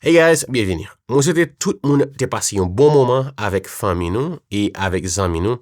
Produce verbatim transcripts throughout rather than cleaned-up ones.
Hey guys, byenvini. Mwen swete tout moun te pase yon bon moman avèk fanmi nou e avèk zanmi nou.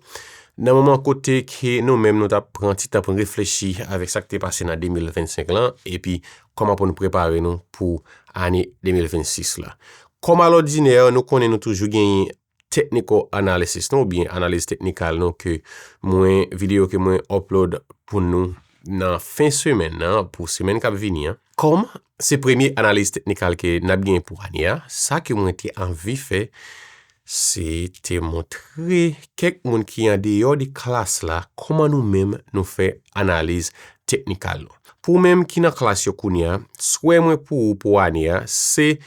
Nan moman kote ke nou menm nou t ap pran ti tan pou n reflechi avèk sa k te pase nan de mil vennsenk lan, epi kòman pou n prepare nou pou ane de mil vennsis la. Kòm alòdinè, nou konnen nou toujou genyen technical analysis nou, oubyen analiz teknikal nou ke mwen, videyo ke mwen upload pou nou nan fen semèn nan, pou semèn k ap vini an. Kòm se premye analiz teknikal ke n ap gen pou ane a, sa ke mwen te anvi fè, se te montre kèk moun ki andeyò de klas la kòman nou menm nou fè analiz teknikal nou. Pou ou menm ki nan klas yo kounye a, swè mwen pou ou pou ane a, se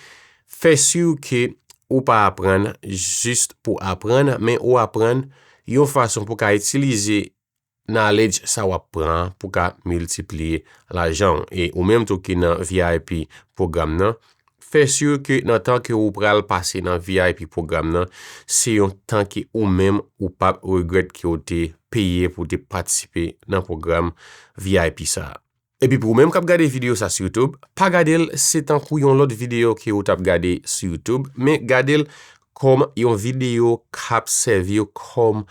fè si ke ou pa aprann jis pou aprann, men ou aprann yon fason pou ka itilize knowledge sa w ap pran an pou ka miltipliye lajan w. E ou menm tou ki nan V I P pwogram nan, fè si ke nan tan ke ou pral pase nan V I P pwogram nan, se yon tan ke ou menm ou p ap regrèt ke w te peye pou w te patisipe nan pwogram V I P sa a. Epi pou ou menm k ap gade videyo sa sou YouTube, pa gade l se tankou yon lòt videyo ke ou t ap gade sou YouTube, men gade l kòm yon videyo k ap sèvi w kòm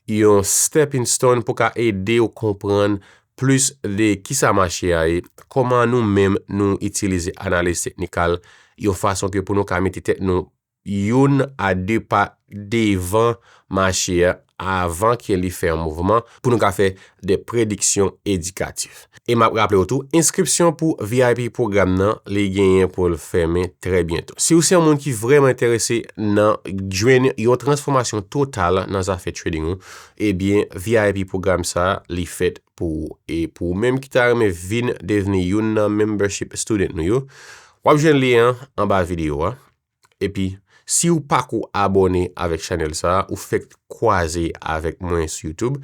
yon stepping stone pou ka ede w konprann plis de kisa mache a ye, kòman nou menm nou itilize analiz teknikal yon fason ke pou nou ka mete tèt nou youn a de pa devan mache a avan ke li fè yon mouvman pou nou ka fè de prediksyon edikatif. E m ap raple w tou, enskripsyon pou V I P pwogram nan, li genyen pou l fèmen trè byento. Si w se yon moun ki vrèman enterese nan jwenn yon transfòmasyon total nan zafè trading ou, ebyen, V I P pwogram sa a, li fèt pou ou. E pou ou menm ki ta renmen vin devni youn nan membership student nou yo, w ap jwenn lyen an anba videyo a. Epi, si w pako abòne avèk chanèl sa a, ou fèk kwaze avèk mwen sou YouTube,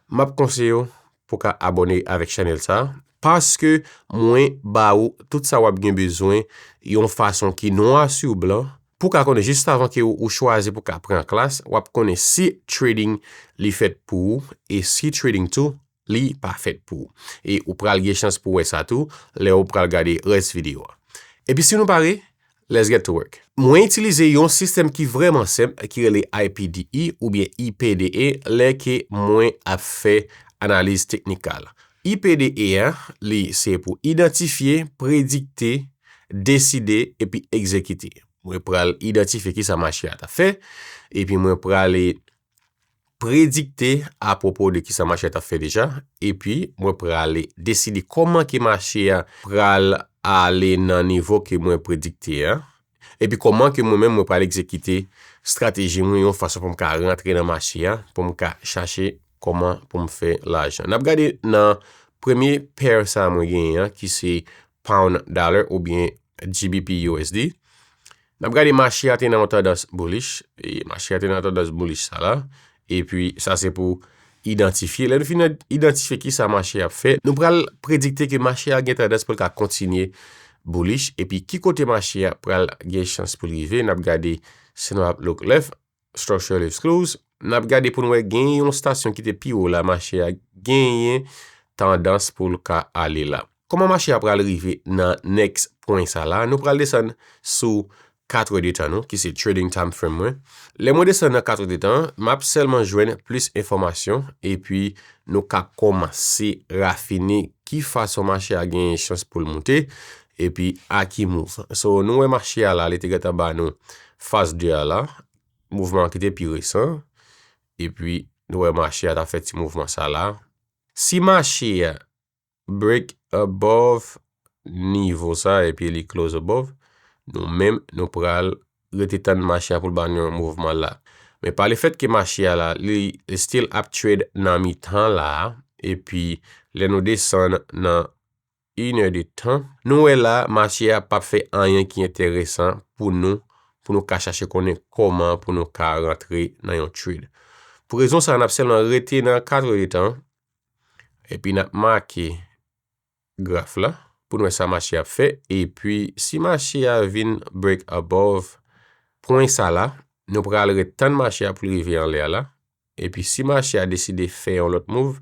m ap konseye w pou w ka abòne avèk chanèl sa a, paske mwen ba ou tout sa w ap gen bezwen yon fason ki nwa sou blan, pou w ka konnen jis avan ke ou, ou chwazi pou w ka pran klas, w ap konnen si trading li fèt pou ou, e si trading tou, li pa fèt pou ou. E ou pral gen chans pou w wè sa tou, lè ou pral gade rès videyo a. Epi si nou pare, let's get to work. Mwen itilize yon sistèm ki vrèman senp, ki rele I P D E oubyen I P D E, lè ke mwen ap fè analiz teknikal. I P D E a, li se pou idantifye, predikte, deside, epi egzekite. Mwen pral idantifye kisa mache a t ap fè, epi mwen prale predikte apwopo de kisa mache a t ap fè deja, epi mwen prale deside kòman ke mache a pral ale nan nivo ke mwen predikte a. Epi kòman ke mwen menm mwen pral egzekite estrateji mwen yon fason pou m ka rantre nan mache a, pou m ka chache kòman pou m fè lajan. N ap gade nan premye pair sa a mwen genyen an, ki se pound dollar oubyen G B P U S D. N ap gade mache a te nan yon tandans bullish, e mache a te nan tandans bullish sa la, epi sa se pou idantifye. Lè nou fin idantifye kisa mache a ap fè, nou pral predikte ke mache a gen tandans pou l ka kontinye bullish, epi ki kote mache a pral gen chans pou l rive, n ap gade si nou ap look left, structure leaves close, n ap gade pou n wè gen yon stasyon ki te pi wo la, mache a genyen tandans pou l ka ale la. Kòman mache a pral rive nan next pwen sa la? Nou pral desann sou kat è de tan nou, ki se trading time frame mwen. Lè mwen desann nan kat è de tan, m ap sèlman jwenn plis enfòmasyon, epi nou ka kòmanse rafine ki fason mache a genyen chans pou l moute, epi a ki move. So, nou wè mache a la, li te gentan ba nou faz de a la, mouvman an ki te pi resan, epi nou wè mache a t ap fè ti mouvman sa la. Si mache a break above nivo sa epi li close above, nou menm nou pral rete tann mache a pou l ba nou yon mouvman la. Men pa lefèt ke mache a la, li still ap trade nan mitan la, epi lè nou desann nan inè de tan, nou wè la, mache a p ap fè anyen ki enteresan pou nou, pou nou ka chache konnen kòman pou nou ka rantre nan yon trade. Pou rezon sa, n ap sèlman rete nan kat è de tan, epi n ap make graf la, pou n wè sa mache a ap fè, epi si mache a vin break above pwen sa la, nou pral ret tann mache a pou l rive anlè a la, epi si mache a deside fè yon lòt move,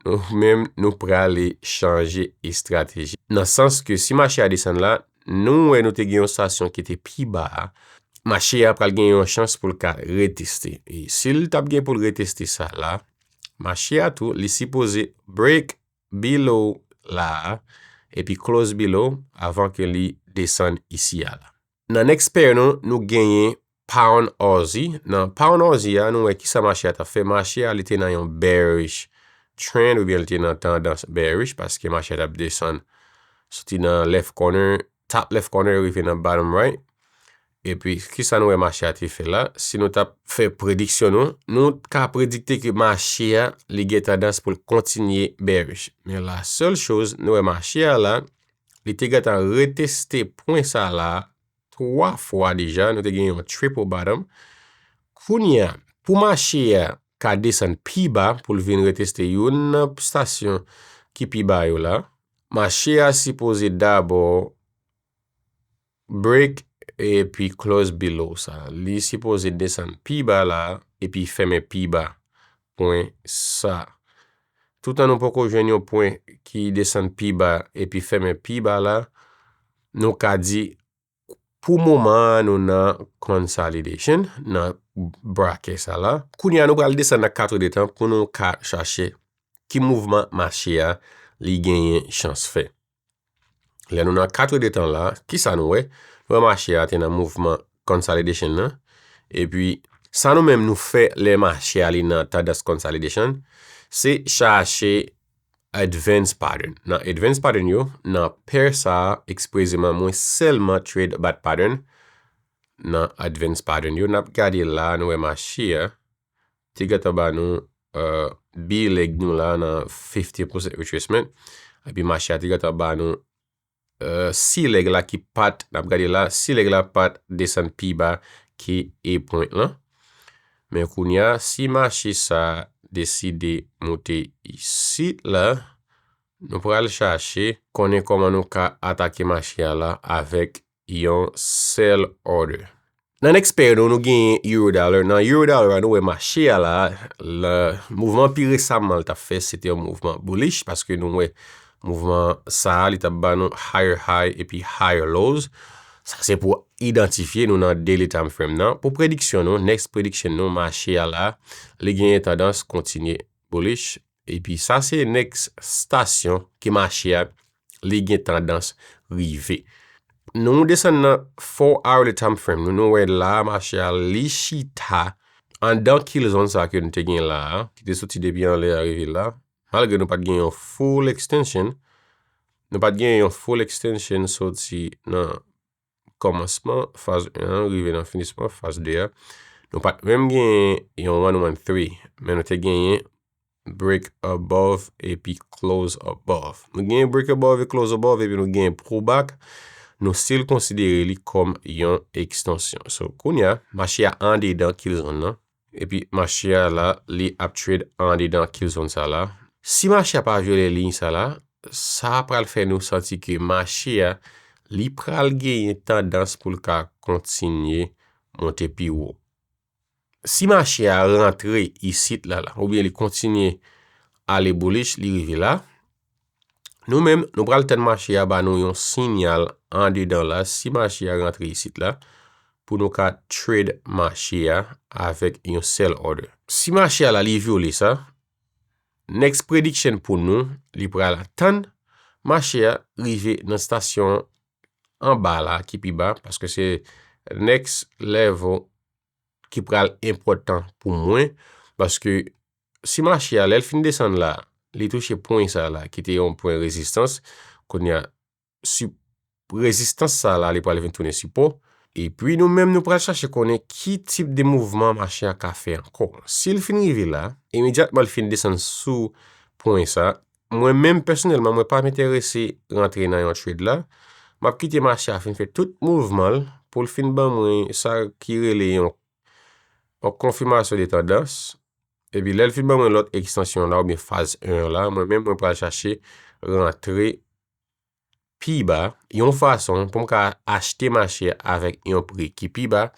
nou menm nou prale chanje estrateji. Nan sans ke si mache a desann la, nou wè nou te gen yon stasyon ki te pi ba a, mache a pral gen yon chans pou l ka reteste. E si l t ap gen pou l reteste sa la, mache a tou, li sipoze break below la a, epi close below avan ke li desann isi a la. Nan next pair nou, nou genyen Pound Aussie. Nan Pound Aussie a, nou wè kisa mache a t ap fè. Mache a, li te nan yon bearish trend, oubyen li te nan tandans bearish, paske mache a t ap desann soti nan left corner, top left corner, rive nan bottom right. Epi, kisa nou wè mache a te fè la? Si nou t ap fè prediksyon nou, nou ka predikte ke mache a, li gen tandans pou l kontinye bearish. Men la sèl choz, nou wè mache a la, li te gentan reteste pwen sa la twa fwa deja, nou te gen yon triple bottom. Kounye a, pou mache a ka desann pi ba, pou l vin reteste youn nan stasyon ki pi ba yo la, mache a sipoze dabò break epi close below sa. Li sipoze desann pi ba la, epi fèmen pi ba pwen sa. Toutan nou poko jwenn yon pwen ki desann pi ba epi fèmen pi ba la, nou ka di pou moman an nou nan consolidation, nan bracket sa la. Kounye a nou pral desann nan katredetan pou nou ka chache ki mouvman mache a li genyen chans fè. Lè nou nan katredetan la, kisa nou wè? Nou wè mache a te nan mouvman consolidation nan. Epi, sa nou menm nou fè lè mache a li nan tandans consolidation, se chache advance pattern. Nan advance pattern yo, nan pair sa a, ekspreseman, mwen sèlman trade bat pattern. Nan advance pattern yo, n ap gade la, nou wè mache a, te gentan ba nou, uh, B leg nou la nan fifty percent retracement. Epi mache a te gentan ba nou, uh, C leg la ki pat, n ap gade la, C leg la pat desann pi ba ki A point lan. Men kounye a, si mache sa deside moute isit la, nou pral chache konnen kòman nou ka atake mache a la avèk yon sell order. Nan next pair nou, nou genyen Eurodollar. Nan Eurodollar a, nou wè mache a la, la, mouvman pi resaman l t ap fè, se te yon mouvman bullish, paske nou wè mouvman sa a, li t ap ba nou higher high epi higher lows. Sa se pou idantifye nou nan daily time frame nan. Pou prediksyon nou, next prediction nou, mache a la, li genyen tandans kontinye bullish. Epi sa se next stasyon ke mache a li gen tandans rive. Nou desann nan four hourly time frame. Nou, nou wè la mache a li chita anndan kill zone sa ke nou te gen la a, ki te soti depi anlè a rive la. Malgre nou pa t gen yon full extension, nou pa t gen yon full extension soti nan kòmansman faz en an rive nan finisman faz de a. Nou pa t menm gen yon one one three, men nou te genyen break above epi close above. Nou genyen break above e close above epi nou genyen pullback. Nou still konsidere li kòm yon ekstansyon. So, kounye a, mache a andedan kill zone nan. Epi mache a la, li ap trade andedan kill zone sa la. Si mache a pa vyole liy sa la, sa pral fè nou santi ke mache a, li pral genyen tandans pou l ka kontinye monte pi wo. Si mache a rantre isit la, la, oubyen li kontinye ale bullish, li rive la, nou menm, nou pral tann mache a ba nou yon siyal andedan la, si mache a rantre isit la, pou nou ka trade mache a avèk yon sell order. Si mache a la, li vyole sa, next prediction pou nou, li pral tann mache a rive nan stasyon anba la, ki pi ba, paske se next level ki pral enpòtan pou mwen, paske si mache a, lè l fin desann la, li touche pwen sa la, ki te yon pwen rezistans, kounye a, si rezistans sa la, li pral vin tounen sipò. Epi nou menm, nou pral chache konnen ki tip de mouvman mache a ka fè ankò. Si l fin rive la, imedyatman l fin desann sou pwen sa, mwen menm pèsonèlman, mwen pa m enterese rantre nan yon trade la. M ap kite mache a fin fè tout mouvman l pou l fin ban mwen sa ki rele yon, yon konfimasyon de tandans. Epi lè l fin ban mwen lòt ekstansyon la oubyen faz en an la, mwen menm mwen pral chache rantre pi ba, yon fason pou m ka achte mache avèk yon pri ki pi ba,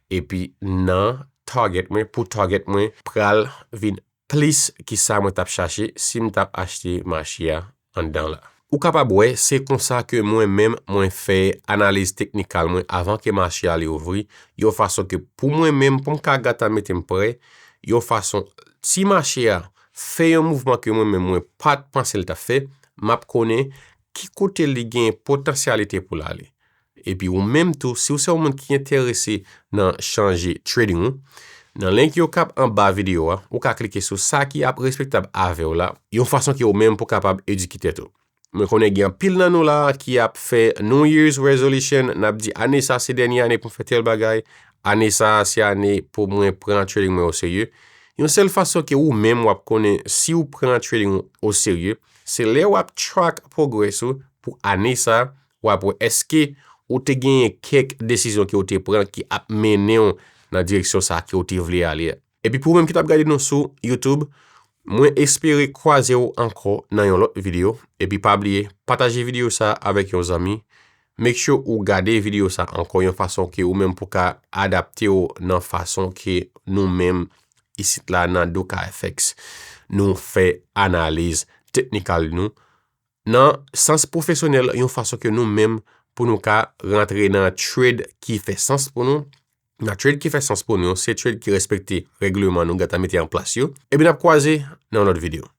epi nan target mwen, pou target mwen pral vin plis ki sa mwen t ap chache si m t ap achte mache a anndan la. Ou kapab wè, se konsa ke mwen menm mwen fè analiz teknikal mwen avan ke mache a li ouvri, yon fason ke pou mwen menm, pou m ka gentan mete m prè, yon fason, si mache a fè yon mouvman ke mwen menm mwen pa t panse l t ap fè, m ap konnen ki kote li gen potansyalite pou l ale. Epi ou menm tou, si w se yon moun ki enterese nan chanje trading ou, nan link yo k ap anba videyo a, ou ka klike sou sa ki ap respektab avè w la, yon fason ke ou menm pou kapab edike tèt ou. Mwen konnen gen anpil nan nou la ki ap fè New Year's Resolution, n ap di ane sa se dènye ane pou m fè tèl bagay, ane sa se ane pou mwen pran trading mwen oserye. Yon sèl fason ke ou menm w ap konnen si w pran trading ou oserye, se lè w ap track progress ou pou ane sa, w ap wè èske ou te genyen kèk desizyon ke w te pran ki ap mennen w nan direksyon sa ke w te vle ale a. Epi pou ou menm ki t ap gade nou sou YouTube, mwen espere kwaze w ankò nan yon lòt videyo. Epi pa bliye, pataje videyo sa avèk yon zanmi. Make sure ou gade videyo sa ankò yon fason ke ou menm pou ka adapte w nan fason ke nou menm isit la nan Doka F X nou fè analiz teknikal nou nan sans pwofesyonèl, yon fason ke nou menm pou nou ka rantre nan trade ki fè sans pou nou. Nan trade ki fè sans pou nou, se trade ki respekte règleman nou gentan mete an plas yo. Epi n ap kwaze nan yon lòt videyo.